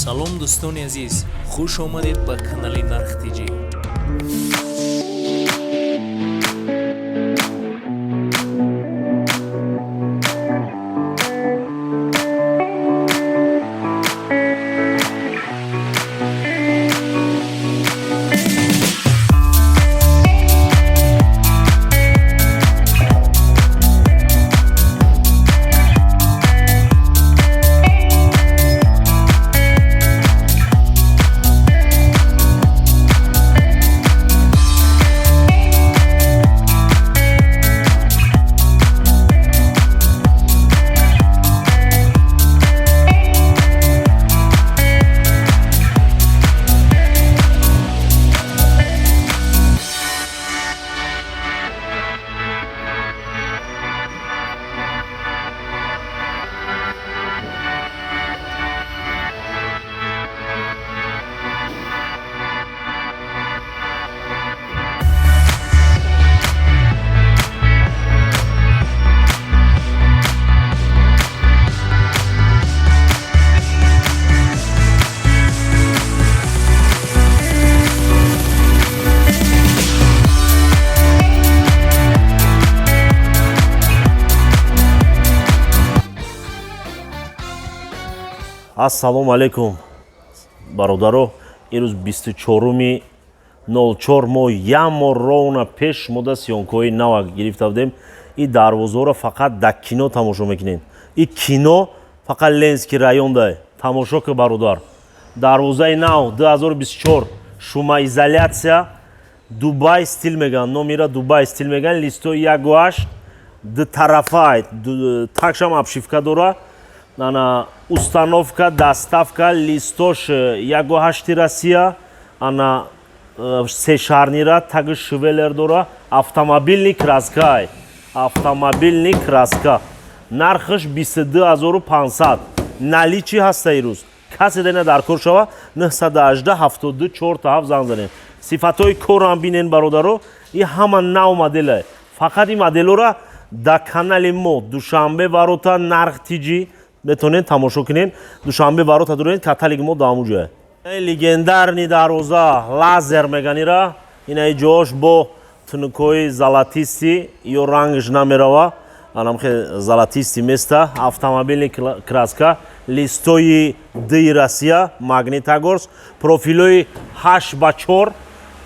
Салом, дӯстони азиз, хуш омадед ба канали Нарх Тиҷӣ. Ассалому алайкум, бародаро. Имрӯз 24-уми 04 мо як моҳ ровно пеш шумода съёмкаҳои нава гирифта будем. И дарвозаҳоро фақат дар кино тамошо мекунед. И кино фақат Ленинский районда тамошо ки, бародар. Дарвозаи нав 2024, шумоизоляция, Дубай стиль меган, номира Дубай стиль меган. Листои 1,8, дутарафа, такшам обшивка дора. Ана, установка, доставка, листош 1,8 Россия, ана, се шарнира, таги швеллер дора, автомобильный краска, автомобильный краска. Нархаш 22 500. Наличии ҳаста ирӯз. Касе дена дар кор шава, 918 72 4 7 занг занед. Сифатҳои корам бинен, бародаро. И ҳама нав моделе. Фақат ин моделора дар канали мо Душанбе ворота Нарх Тиҷӣ метавонед тамошо кунед. Душанбе ворота дуред, каталоги мо дар ҳамун ҷое. Легендарный дарвоза, лазер меганира. Инаи ҷош бо тунукҳои золотистый, ё рангш намерава, анамхе золотистый места. Автомобильный краска, листои ди Россия, Магнитогорск, профилои 8 ба 4,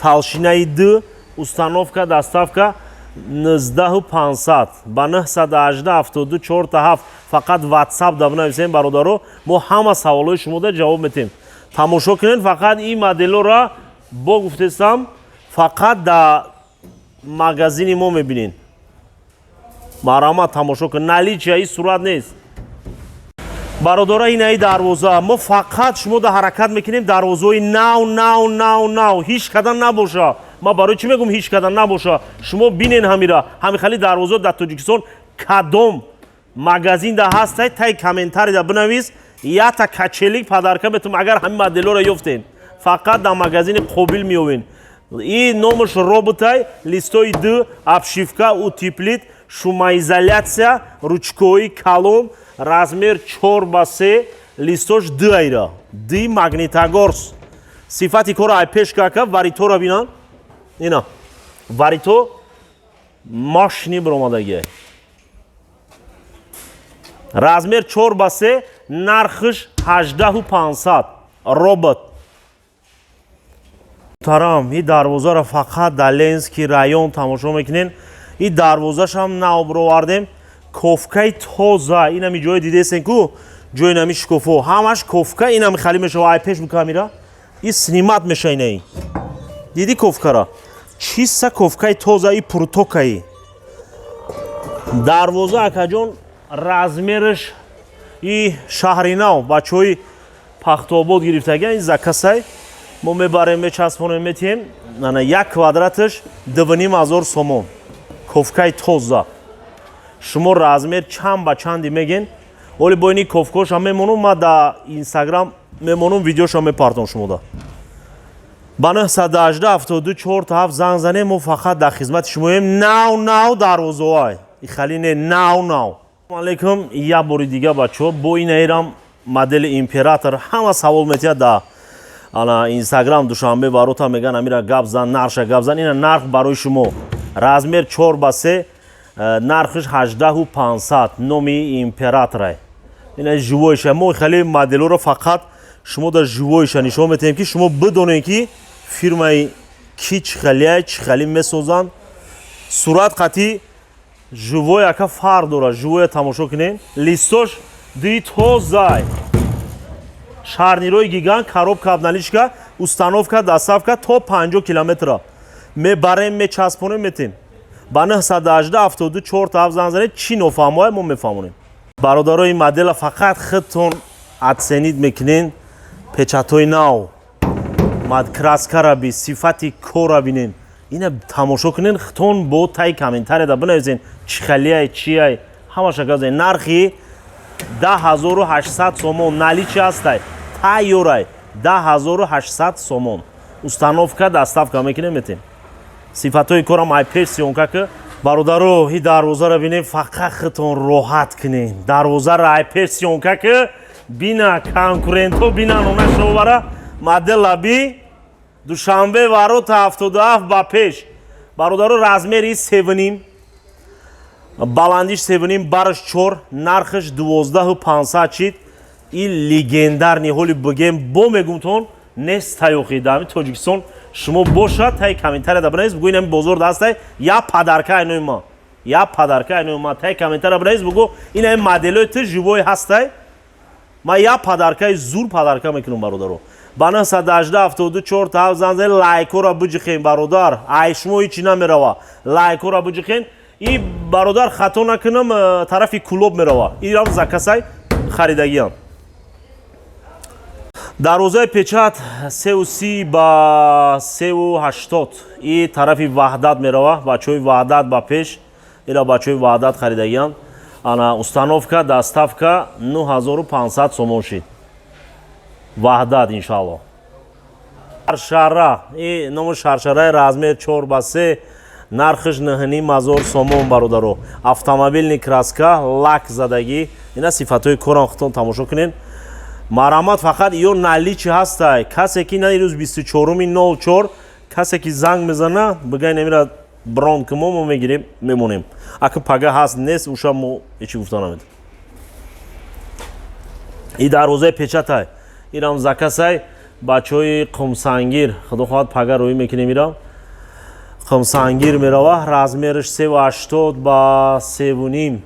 толщинаи д, установка, доставка 19 500. Ба 918 72 4 7 фақат WhatsApp да бинависем, бародаро. Мо ҳама саволҳои шумода ҷавоб метем. Тамошо кунед. Фақат ин моделҳоро, бо гуфтестам, фақат дар магазини мо мебинед. Марҳамат, тамошо кун. Наличия и сурат нест, бародора. Инаи дарвоза мо фақат шумо да ҳаракат мекунем. Дарвозаҳои нав, нав, нав, нав, ҳеҷ када набоша. Ман барои чӣ мегӯм ҳеҷ када набоша? Шумо бинен, ҳамира ҳамихали дарвозаҳо дар Тоҷикистон кадом магазин да ҳастай? Тай комментарийда бинавис, ята качелик подарка метум, агар ҳамин моделҳоро ёфтен. Фақат дар магазини Қобил меёвен. И номаш роботай, листои д, обшивка, утеплит, шумоизоляция, ручкои калон, размер 4 ба 3, листош д айра ди Магнитогорск. Сифати кора ай пеш кака варитора бинан. Ина варито мошини биромадагиай. Размер 4 ба 3, нархш 18 500. Робот тарам. И дарвозаро фақат дар Ленинский район тамошо мекунен. И дарвозашам нав бировардем, ковкаи тоза. Инами ҷое дидесен ку, ҷои нами шкофо ҳамаш ковка, инами хали мешава. Ай пеш букамира, и снимать меша. Инаи диди ковкара, чиста ковкаи тоза и прутокаи дарвоза, акаҷон. Размераш и шаҳри нав, бачаҳои Пахтобод гирифтагиан. Ин заказай мо мебарем, мечаспонем, метиҳем. Ана, як квадраташ 2 500 сомон, ковкаи тоза. Шумо размер чанд ба чанди меген, оли бо ини ковкоша мемонум. Ма да Инстаграм мемонум, видеоша мепартом шумода. Ба 918 72 4 7 занг занем. Мо фақат дар хизмати шумоем. Нав, нав дарвозаҳай, ихали не, нав, нав. Алейкум як бори дига, бачаҳо. Бо инаирам Модели Император ҳама савол метиҳад да ана Инстаграм, Душанбе ворота меган, амира гап зан, нархша гап зан. Ина нарх барои шумо: размер 4 ба 3, нархш 18 500, номи Императорай. Ина живой ша. Мо хеле моделоро фақат шумо дар живой ша нишон метиҳем, ки шумо бидонед, ки фирмаи ки чӣ хелияй, чӣ хеле месозанд. Сурат қатӣ живой ака фарқ дорад. Живой тамошо кунед, листош дуи тозай, шарнирои гигант, коробка обналичка, установка, доставка то 50 километра мебарем, мечаспонем, метем. Ба 918 72 4 7 занг занед, чӣ нофаҳмоя, мо мефаҳмонем. Бародаро, ин модела фақат худтон оценить мекунен. Печатҳои нав, краска ра би, сифати корра бинен, ина тамошо кунен, худтон бо таи комментарияда бинависен, чӣ халияй, чиай, ҳамаша гап занед. Нархи 10 800 сомон, наличие ҳастай, тайёрай, 10 800 сомон, установка, доставка мекунем, метем. Сифатҳои корам ай пеш съёмка ки. Бародаро, и дарвозаро бинем, фақат худтон роҳат кунем. Дарвозаро ай пеш съёмка ки, бина, конкурентҳо бинан, она шовара. Модела би, Душанбе ворота, 77 ба пеш. Бародаро, размери севним, баландиш севним, бараш чор, нархаш 12 500 чид. И легендарный ҳоли бигем, бо мегумтон нест таёхи дар Тоҷикистон. Шумо бошад, таи комментарияда бинавис, бугӯ инами бозор дастай, я подарка айнои ма, я подарка айнои ма. Таи комментария бинавис, бугӯ инами моделои ту живой ҳастай, ма я подарка и зур подарка мекунам. Бародаро, ба 918 72 4 7 занг занед. Лайкора биҷихен, бародар, ай шумо ҳичи намерава, лайкора биҷихен. И бародар, хато накунам, тарафи Кулоб мерава, ирам заказ ай, харидагиам. Дарвозаи печат 3,30 ба 3,80, и тарафи Ваҳдат мерава, бачаҳои Ваҳдат ба пеш. Ира бачаҳои Ваҳдат харидагиам. Ана установка, доставка 9500 сомон шид. Ваҳдат, иншалло. Шаршара, и номи шаршараи, размер 4 ба 3, нархаш 9 500 сомон. Бародаро, автомобильный краска, лак задагӣ. Ина сифатҳои корам худтон тамошо кунед. Марҳамат, фақат ё наличие ҳастай. Касе ки на ирӯз 24-и 04, касе ки занг мезана, бигай намира брон ки мо мегирем, мемонем. Ака пага ҳаст, нест, уша мо ҳечи гуфта наметавонем. И дарвозаи печатай, ирам заказ ай, бачаҳои Қумсангир. Худо хоҳад, пага рӯӣ мекунем, ирам Қумсангир мерава. Размераш 3,80 ба 3,5,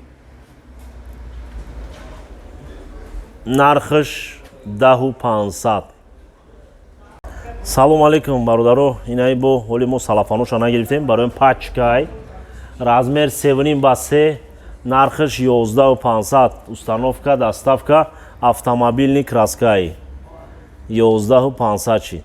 нархаш 10 500. Салом алейкум, бародаро. Инаи бо ҳоли мо салафаноша нагирифтем, барои пачка й, размер 3,5 ба 3, нархаш 11 500, установка, доставка, автомобильный краска и, 11 500 чи.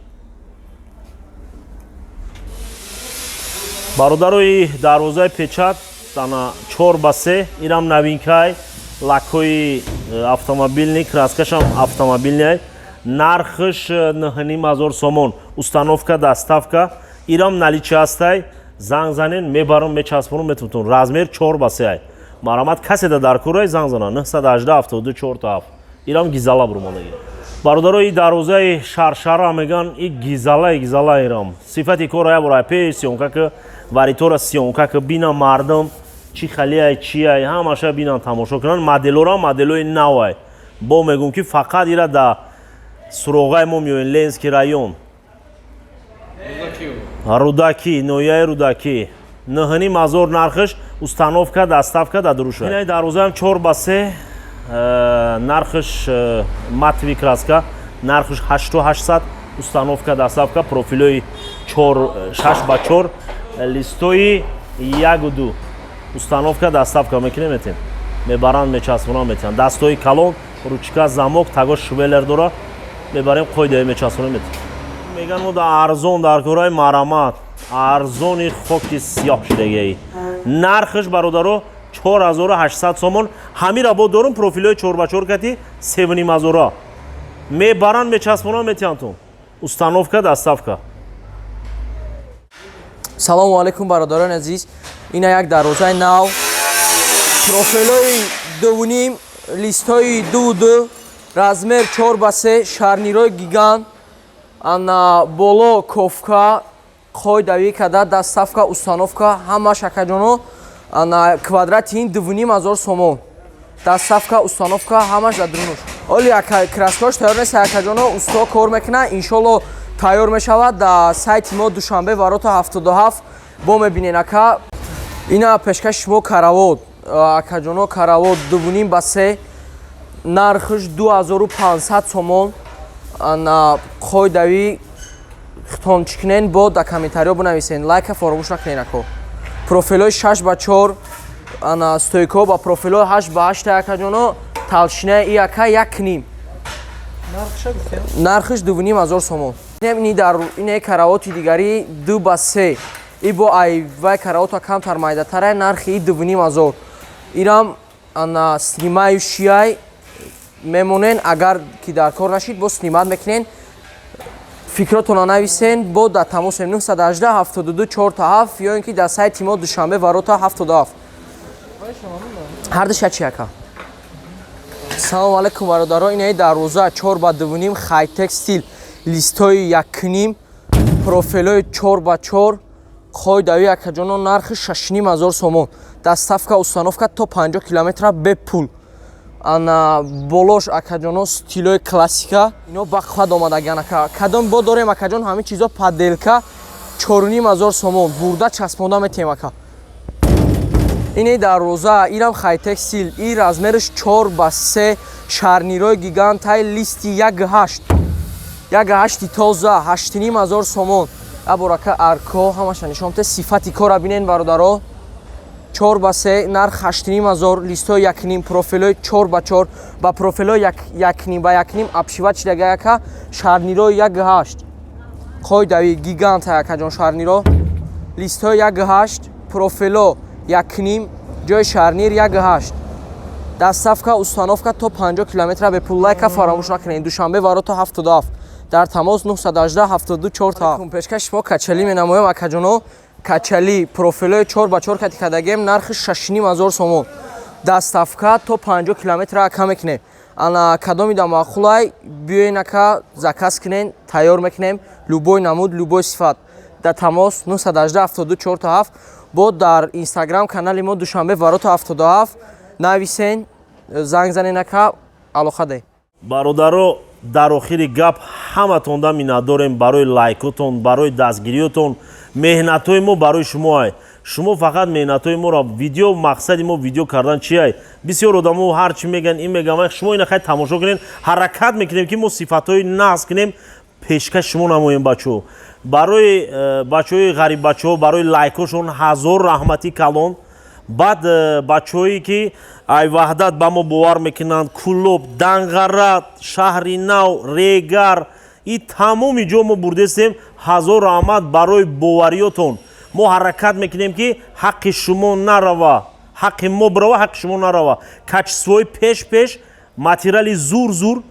Бародарои, дарвозаи печат ана 4 ба 3, ирам новинка й, лакҳои автомобильный, краска шам автомобильный, нархш 9 500 сомон, установка, доставка. Ирам наличие ҳастай, занг занен, мебарам, мечаспонам, метавонтон. Размер 4 ба 3 ай. Марҳамат, касе да дар курай, занг зана 918 72 4 7. Ирам гизала бурмонаги. Бародаро, и дарвозаи шаршара меган, и гизала, гизала. Ирам сифати кора я бора пеш съёмка ки, варитора съёмка ки, бина мардум чӣ халиай, чиай, ҳамаша бинан, тамошо кунанд. Моделора моделои навай. Бо мегӯм, ки фақат ира да суроғаи мо меоем, Ленинский район, Рудакӣ, ноҳияи Рудакӣ. 9 500 нархш, установка, доставка да дуруша. Инаи дарвозаам 4 ба 3, нархш матовый краска, нархш 8800, установка, доставка, профилои 6 ба 4, листои 1 ду, установка, доставка мекунем, метем, мебаранд, мечаспонам, метиҳанд. Дастҳои калон, ручка, замок, таго швеллер дора, мебарем, қойдаи мечаспонем, метем. Меган мо да арзон дар кораи. Марамат, арзони хоки сиёҳ шидагиаи. Нархш, бародаро, 4800 сомон. Ҳамира бо дорум, профилҳои 4 ба 4 кати, 3 500, мебаранд, мечаспонам, метиҳанд, установка, доставка. Салому алайкум, бародарони азиз. Ина як дарвозаи нав, профилҳои 2,5, листҳои 2,2. Размер 4 ба 3, шарнирои гигант, ана боло ковка, қойдавӣ када, доставка, установка ҳамаш, акаҷоно. Ана квадрати ин 2500 сомон, доставка, установка ҳамаш дар дурунуш. Оли ака, краскош тайёр нест, акаҷоно, усто кор мекунад, иншолло тайёр мешавад. Дар сайти мо Душанбе ворота 77 бо мебинен, ака. Ина пешкаши шумо каравот, акаҷоно, каравот 2,5 ба 3, нархш 2500 сомон. Ана қойдавӣ хитон чӣ кунен, бо дар комментариҳо бинависен, лайка фаромӯш накунен, ако. Профилҳои 6 ба 4, ана стойкаҳо ба профилҳои 8 ба 8, акаҷоно. Толщинаи и, ака, 1,5. Нархш 2500 сомон. Ини дар ине каравоти дигари 2 ба 3, и бо ай вай каравота камтар майдатара, нархи и 2500. Ирам ана снимающийай мемонен, агар ки дар кор нашид, бо снимать мекунен. Фикротонро нависен, бо дар тамосем 918 72 4 7 ё ин ки дар сайти мо Душанбе ворота 77. Ҳарду шачи, ака. Салому алайкум, бародаро. Инаи дарвоза 4 ба 2,5, хайтек стил, листои 1,5, профилҳои 4 ба 4, қойдави, акаҷоно. Нархи 6500 сомон, доставка, установка то 50 километра бепул. Ана болош, акаҷоно, стилои классика, ино бақвад омадаган, ака. Кадом бо дорем, акаҷон, ҳамин чизо поделка 4500 сомон, бурда часпонда метиҳем, ака. Ини дарвоза, ирам хайтек стил, и размераш 4 ба 3, шарнирои гигантай, листи 1,8, 1,8 тоза, 8500 сомон. Аборака, арко ҳамаша нишон те, сифати кора бинен, бародаро. 4 ба 3, нарх 8500, листҳои 1,5, профилҳои 4 ба 4, ба профилҳои 1,5 ба 1,5 обшивать шидаги, ака. Шарнирои 1,8, қойдави гиганта, акаҷон. Шарниро, листҳои 1,8, профилҳо 1,5, ҷои шарнир 1,8, доставка, установка то 50 километра бепул. Лайка фаромӯш накунед. Душанбе ворота 77, дар тамос 918 72 4. Пешкаши шумо качели менамоям, акаҷоно. Качели профилҳои 4 ба 4 кати кардагем, нархи 6500 сомон, доставка то 50 километра, ака, мекунем. Ана кадоми да маъқулай, биёен, ака, заказ кунен, тайёр мекунем, любой намуд, любой сифат. Дар тамос 918 72 4 7, бо дар инстаграм канали мо Душанбе ворота 77 нависен, занг занен, ака, алоқа де. Бародаро, дар охири гап ҳаматонда миннатдорем барои лайкотон, барои дастгириётон. Меҳнатҳои мо барои шумоай. Шумо фақат меҳнатҳои моро видео, мақсади мо видео кардан чиай? Бисёр одамо ҳар чӣ меган, ин меган, шумо ина хай тамошо кунед. Ҳаракат мекунем, ки мо сифатҳои нағз кунем, пешкаш шумо намоем, бачаҳо. Барои бачаҳои ғариббачаҳо, барои лайкошон ҳазор раҳмати калон. Баъд бачаҳое ки ай Ваҳдат ба мо бовар мекунанд, Кулоб, Данғара, Шаҳри Нав, Регар, и тамоми ҷо мо бурдестем, ҳазор раҳмат барои бовариётон. Мо ҳаракат мекунем, ки ҳаққи шумо нарава, ҳаққи мо бирава, ҳаққи шумо нарава. Качествои пеш пеш, материали зур зур,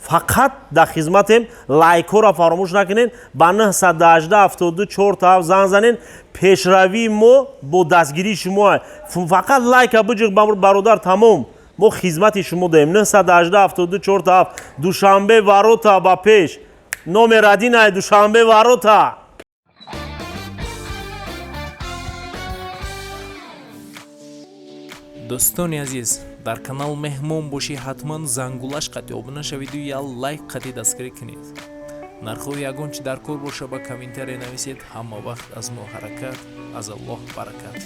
фақат дар хизматем. Лайкҳоро фаромӯш накунед, ба 918 72 4 занг занен. Пешравии мо бо дастгирии шумо. Фақат лайка биҷиқ, бародар, тамом, мо хизмати шумо даем. 918 72 4. Душанбе ворота ба пеш, номер один ай Душанбе ворота. Дӯстони азиз, дар канал меҳмон бошӣ, ҳатман зангулаш қатъи обуна шавиду як лайк қатъи дастгирӣ кунед. Нархҳои ягон чи дар кор боша, ба комментария нависед. Ҳама вақт аз мо ҳаракат, аз Аллоҳ баракат.